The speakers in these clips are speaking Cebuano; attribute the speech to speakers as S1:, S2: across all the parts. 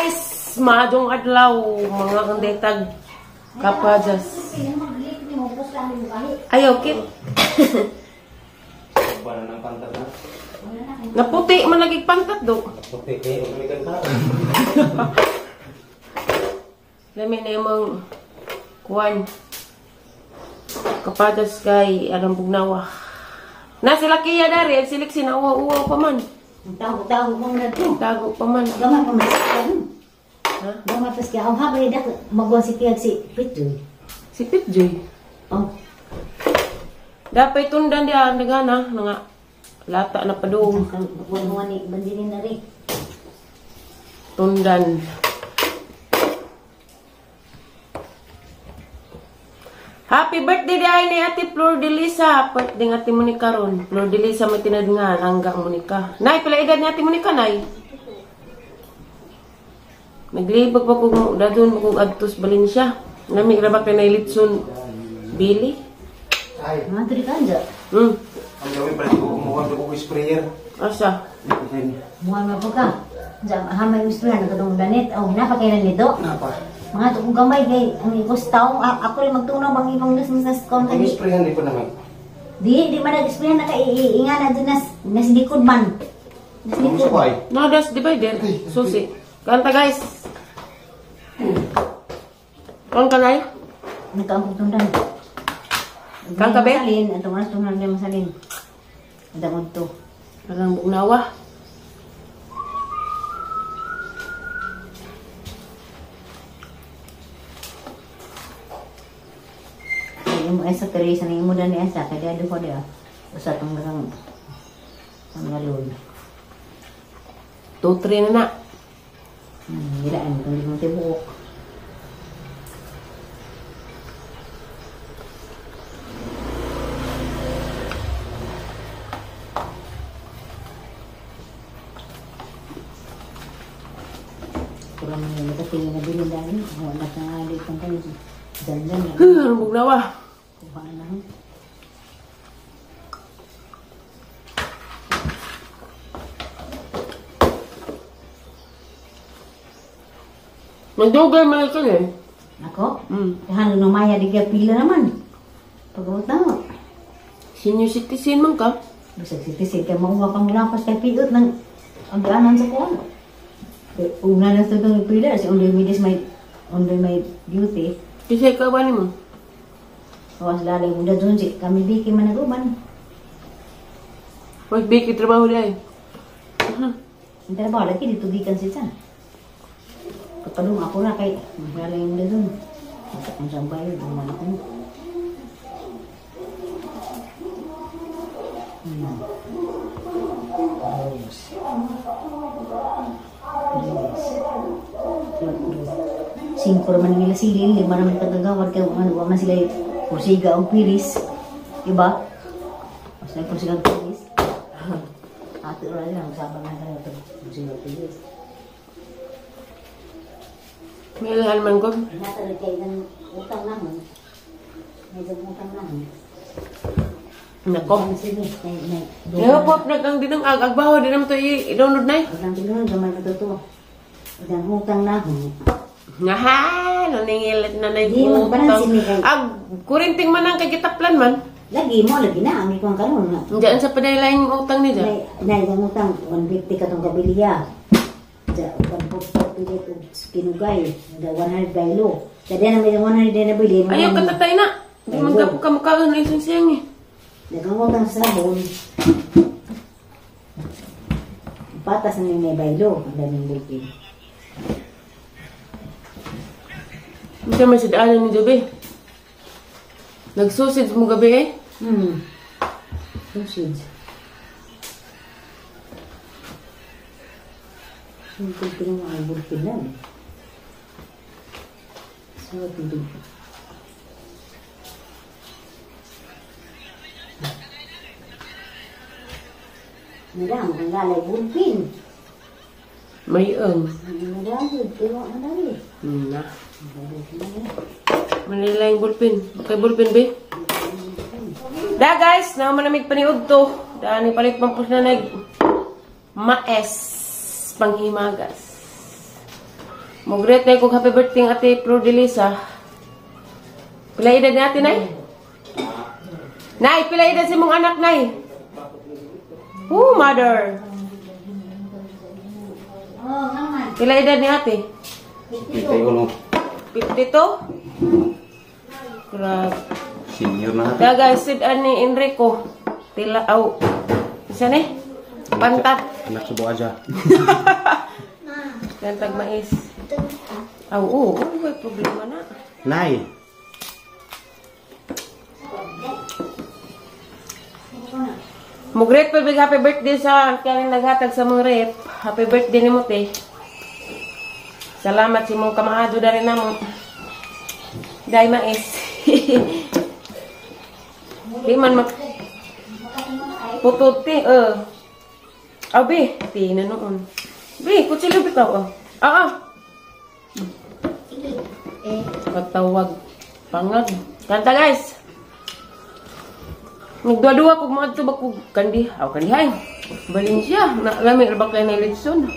S1: Guys, maadong adlaw mga kandetag kapajas. Ayaw kit. Naputi man lagi pantat do.
S2: Puti kay umikan ka.
S1: Lami na imong kuan. Kapajas kay alam bugnawa. Na sila kiya dari ang silik sinauwa-uwa pa man.
S3: Tago-tago mo na to.
S1: Tago pa man.
S3: Gamay pa man.
S1: Ha?
S3: Gamay pa siya. Ang habay dak magwan si Kiag si Pitjoy.
S1: Si Pitjoy.
S3: Oh.
S1: Dapat tundan diya ang nagana nga lata na padung.
S3: Kuwan ni bandinin na rin.
S1: Tundan. Happy birthday di ay ni Ate Flor de Lisa. Birthday ng Ate Monica ron. Flor de Lisa may tinadngan hanggang Monica. Nay, pala edad ni Ate Monica, nay. Naglibag pa kong dadun kong adtos Valencia. Nami ra ba kay nay litson Billy?
S2: Ay,
S3: Mga diri kanja.
S2: Ang gawin pala ko kumuha ko sprayer.
S1: Asa?
S3: Muha man po ka. Diyan, hamay gusto na nagkatong danit. Oh, napakailan nito.
S2: Napa.
S3: Mga tukong gamay kay ang ikos tao. Ako rin magtunaw bang ibang nas nas
S2: Ang
S3: konta di.
S2: sprayan di ko naman.
S3: Di man nag-sprayan na kay iinga na dun nas likod man. Nas
S2: Ang
S3: likod.
S2: suway.
S1: Nadas divider. Susi. Kanta guys. Kang kanay?
S3: Nagkaangkong tundan.
S1: Kang kabe?
S3: Masalin, atong alas tundan na masalin. Adamod to.
S1: Alang bugnawa.
S3: Ay, imo ay sa Teresa na imo dan asa kay dado ko dia. Usa tong gang ang galon.
S1: 2-3 na na.
S3: Gilaan kung di mo tibuok. Kurang na nakatingin na bilin dahil. Wala ka nga dito kayo. Dandan na.
S1: Alang bugnawa.
S3: Kuha na.
S1: Nagdugay man ito eh.
S3: Ako? Tahan lumaya di ka pila naman. Pag-abot na mo.
S1: Senior citizen man ka.
S3: Bisag citizen kay mauwa kang lapas kay piot ng ang daanan sa kuwan. Una na sa itong pila si Undoy Midis may Undoy may duty.
S1: Kasi ikaw ba ni mo?
S3: Awas lalay mo na dun si kami biki man nag-uban.
S1: Mas biki trabaho di ay.
S3: Ang trabaho lagi dito gikan si Chan. Kapadung ako na kay lalay mo na dun. Ang sambay duman ako. Dos. Tres. Cuatro. Singko naman nila silin, lima naman tagagawad kaya ano man sila kursiga o piris. Diba? Basta yung kursiga o piris. Ate ora lang sabang na kayo ito. Kursiga o piris.
S1: May ilahan man ko.
S3: Nasa kay ng utang naman. May utang naman.
S1: Nako. Yo pop nag ang dinang agbaho di naman to i-download na.
S3: Utang tinunod gamay matuto. Utang utang na.
S1: Nga ha, naningilit na na
S3: Di man
S1: utang. Ag kurinting man ang kay gitaplan man.
S3: Lagi mo lagi na ang ikuang karon nga.
S1: Diyan sa padaylaing utang niya.
S3: Nay ang utang 150 katong kabiliya. Sa 140 pilit og kinugay, da 100 baylo. Kada na may 100 na nabili.
S1: Ayaw katatay na. Di man ka kamukhaan na isang siyang eh.
S3: Nagangutang sa sabon. Patas na may baylo, ang daming bulpin.
S1: Hindi man sa daanan ni Jobe. Nagsusid mo gabi eh.
S3: Sausage. Sungkol ko ng mga bulpin lang. Sarap ito. Madam, ang lalay bulpin.
S1: May ang.
S3: Madami, pero madami.
S1: Na. Manila yung bulpin. Okay, bulpin, be. Da, guys. Naman namig paniud to. Daan palit pampus na nag maes panghimagas. Mugret na kong happy birthday ng Ate Flor de Lisa. Pila edad natin, Nay? Nay, pila edad si mong anak, Nay? Oh, mother.
S3: Oh, naman.
S1: Pila edad ni ate?
S2: 51.
S1: 52? Grabe.
S2: Senior na.
S1: Kaya guys, sid ani Enrico. Tila, aw. Isa ni? Pantat.
S2: Anak sa buaja.
S1: Kantag mais. Aw, oo. Oh, may problema na.
S2: Nay.
S1: Mugret pa big happy birthday sa kaning naghatag sa mong rep. Happy birthday nimo te. Salamat si mong kamaado na rin namo. Dai mais. Di man mak putod te. Aw be, ti na noon. Be, kutsilyo bitaw oh. Ah. Pagtawag pangag. Kanta guys. Nagduwa-duwa kog moadto ba kog kandi, aw kandihay. Valencia, na lami ra ba kay na litson.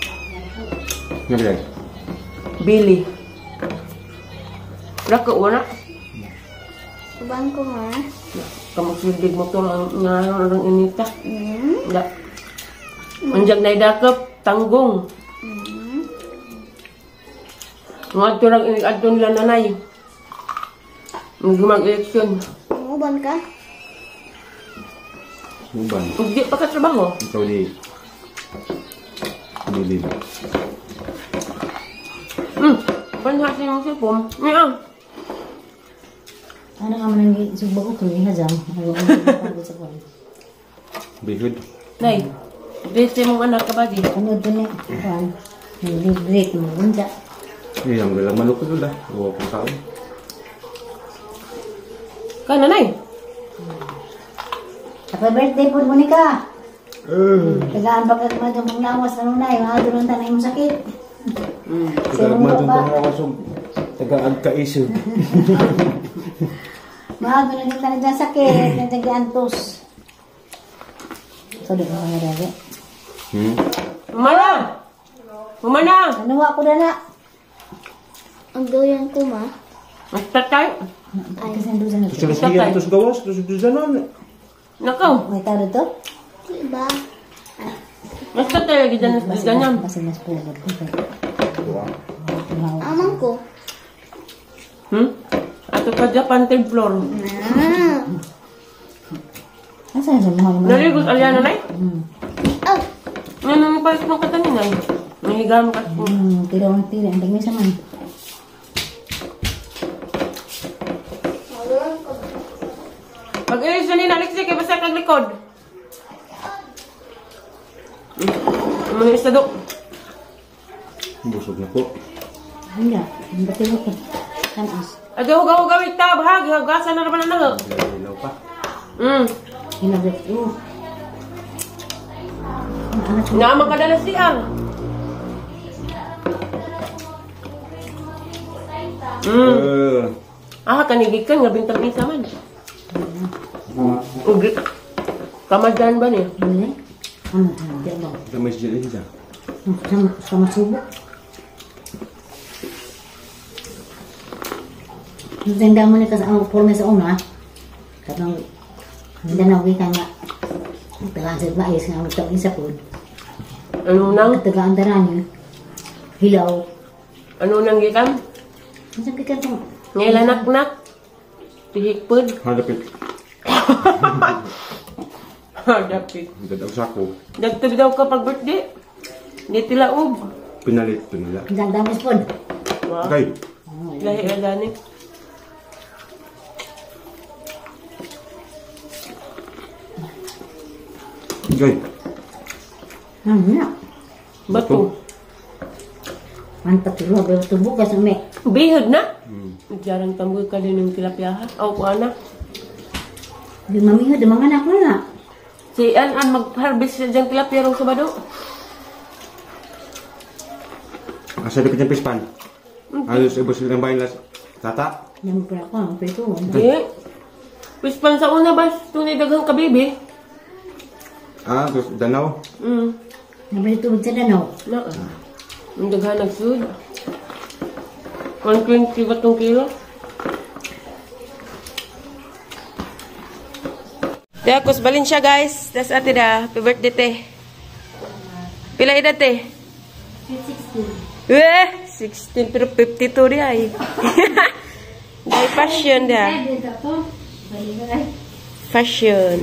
S2: Ngari.
S1: Billy. Rako wala.
S4: Uban ko nga.
S1: Kamagsildig mo to ang ngayon ang inita. Da. Anjag na idakop tanggong. Ngadto lang adto nila nanay. Nagumag-eleksyon.
S4: Uban ka?
S2: Uban.
S1: Hindi pa ka trabaho.
S2: Ikaw di. Dili.
S1: Banha sa imong cellphone. Niya.
S3: Ano ka man ang sugba ko kung ihazam. Ano ang sa kuwan.
S2: Bihud.
S1: Nay. Dito mong anak ka ba di?
S3: Ano to ni? Kuwan. Libre mo unsa.
S2: Eh, ang galang manok ko doon ah. Huwag kong tao.
S1: Kana nay.
S3: Happy birthday po, Monica. Tagaan pa ka kumadong pang lawas na nunay. Mga tanay mo sakit.
S2: Tagaan madong pang lawas. Tagaan ka isip.
S3: Mga doon tanay dyan sakit. Nandiyan giantos. So, di ko nga dali.
S1: Humana! Humana!
S3: Nanuwa ko na na.
S4: Ang doyan ko ma.
S1: Mas tatay.
S3: Ay. Kasi nandun sa nito.
S2: Terus siya terus gawas terus duzanan.
S1: Nakaw.
S3: May taro to?
S4: Diba?
S1: Mas tatay lagi dyan sa ganyan.
S3: Kasi mas pugod ko.
S4: Amang ko.
S1: Ato pa Japan third floor.
S4: Ah.
S3: Asa sa mga mga?
S1: Naligos alyano nay?
S4: Oh.
S1: Ano nang palit ng katanin ay? Nahigaan ka po.
S3: Tira ang tira. Ang dami sa man.
S1: Pag-ilis na nina, Alexia, kay basta kag likod. Mga isa do.
S2: Busog na po.
S3: Hindi. Ang batil ko. Tanas.
S1: Ado, hugaw-hugaw ita, bahag. Hugasan na naman na.
S2: Ilaw pa.
S3: Hinabot.
S1: Naamang kadala siya. Ah, kanigikan nga bintang isa man. Ugi. Kamadan ba niya?
S3: Hindi. Ano? Hindi ba?
S2: Damay siya din siya.
S3: Sama subo. Tanda mo ni kasi ang forma sa una. Katong hindi na ka nga. Tagaan sa mais nga ang isa po.
S1: Ano nang?
S3: Tagaan taran yun. Hilaw.
S1: Ano nang gikan?
S3: Ano gikan to?
S1: Ngayon nak-nak. Tihikpod.
S2: Hadapit.
S1: Hadapit.
S2: Dadaw sako.
S1: Dagto daw ka pag birthday. Di tilaog.
S2: Pinalit to nila.
S3: Dagdamis pod.
S2: Okay.
S1: Lahi ra gani.
S2: Okay.
S3: Ano na?
S1: Bato.
S3: Mantap tulo ba tubo ka sa me.
S1: Bihod na. Jarang tamboy ka din ng tilapia ha. Aw ko ana.
S3: Di mamihod mga anak mo na.
S1: Si an an mag-harvest siya diyang tilapia rong Sabado.
S2: Asa di pa pispan? Halos ibos silang bayan las. Tata.
S3: Yang pa ako ang prito.
S1: Di. Pispan sa una ba? Tunay daghang kabibi.
S2: Ah, terus danaw.
S3: Nabali tubig sa danaw.
S1: Na. Ang daghan nagsud. 120 ba tong kilo? Te, akos Valencia guys. Tas ate da. Happy birthday te. Pila edad te?
S3: 16.
S1: Eh, 16 pero 52 di ay. Dahil fashion da. Fashion.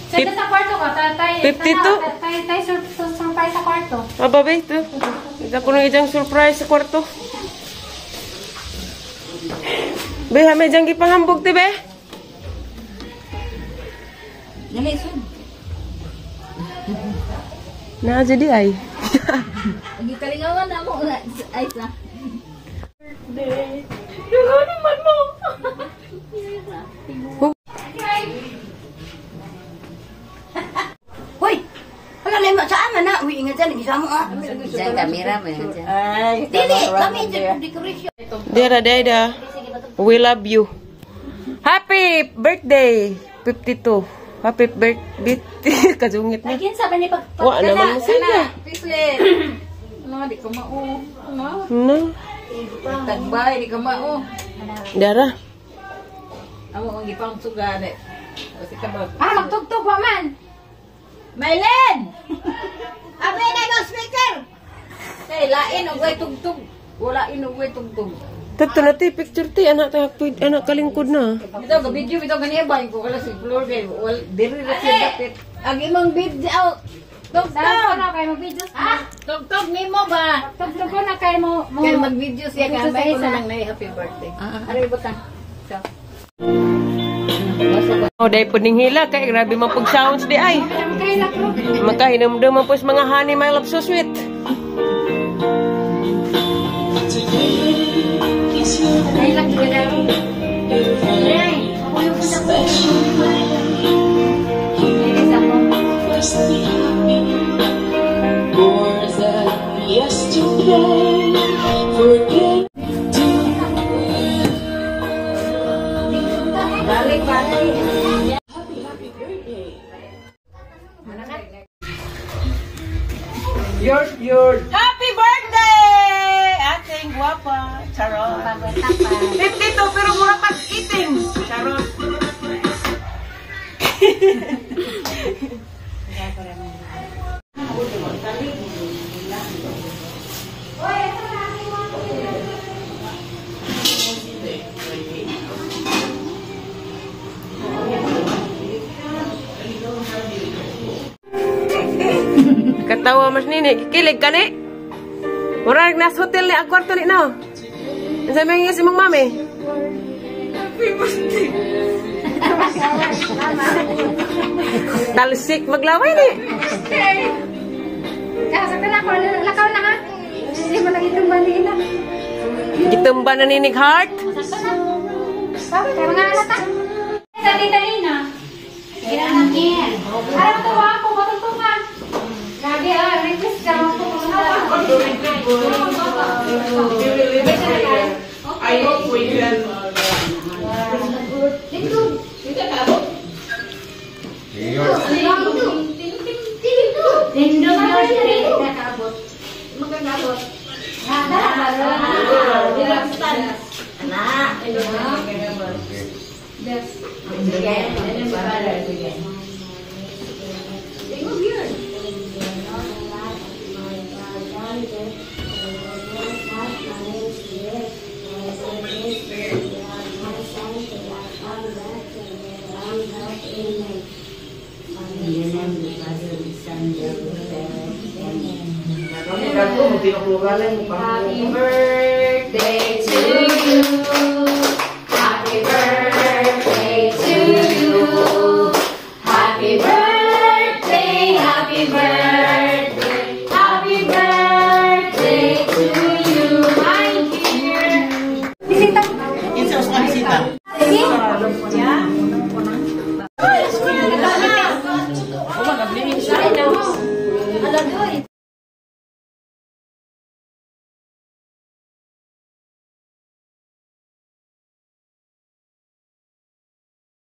S5: Sa sa kwarto ka, tatay.
S1: 52?
S5: Tay, surprise sa kwarto.
S1: Aba ba ito? Ito ko nung isang surprise sa kwarto. Be, may diyang gipangambog, te, be? Na, jadi ay.
S4: Gikalingawan na mo. Ay, sa.
S1: Ano naman mo?
S3: Hoy! Wala na saan na na? Uy, ingat dyan. Isa mo ah.
S6: Diyan, kamera mo yan dyan.
S3: Dili, kami dyan. Decoration.
S1: Dera, dera. We love you. Happy birthday! 52. Happy birthday. Kajungit na.
S5: Lagyan sa ni pag
S1: Wa naman mo sila.
S6: Pislit! Ano, di ko mao. Ano?
S1: No.
S6: Tagbay, di ko mao.
S1: Dara.
S6: Amo ang gipang suga, di. Kasi ka ba?
S5: Ah, magtugtog wa man.
S6: Mylene!
S3: Abi na mo speaker.
S6: Kay, lain og way tugtog. Wala inog way tugtog.
S1: Tato na te, picture te. Anak, ta, anak kalingkod na.
S6: Bitaw, ga video, bitaw ganiya ba? Ko kala si Flor kay, wal, diri ra siya dapit. Ang imong video,
S5: Dara
S6: tugtog!
S5: na kay mo videos. Ah,
S6: Tugtog nimo ba?
S5: tugtog ko na kay mo.
S6: Kay mag-video siya
S5: Video
S6: kay
S5: sa
S6: may ko
S5: isa.
S6: na lang na happy birthday. Ano ba ka? So.
S1: Oh, dahil po ning hila kay grabe man pag sounds di ay.
S5: Kay na ko.
S1: Makahinumdum man po sa mga honey my love so sweet.
S5: Ay lang gid na. Ay, ako yung punta ko. Ay, sa ko.
S7: More than yesterday. Forget
S6: Balik balik.
S1: Happy birthday! Ating guwapa. Charot. 52 pero mura pag itim. Charot. Katawa mas nini, kikilig ka ni? Murag nas hotel ni ang kwarto ni no. Unsa may nga si mong mami? Happy birthday. Talsik maglaway ni.
S5: Kaya na ako, lakaw na ha. Hindi mo lang itong balina.
S1: Gitumba na ninig heart.
S5: Kaya mga anak ta. Sa Tita Lina. Ay, matuwa ako, matutong. Grabe ah, request ka mo po.
S1: I hope we can.
S5: Lindog yun. Nakabot. Magkakabot. Happy birthday to you.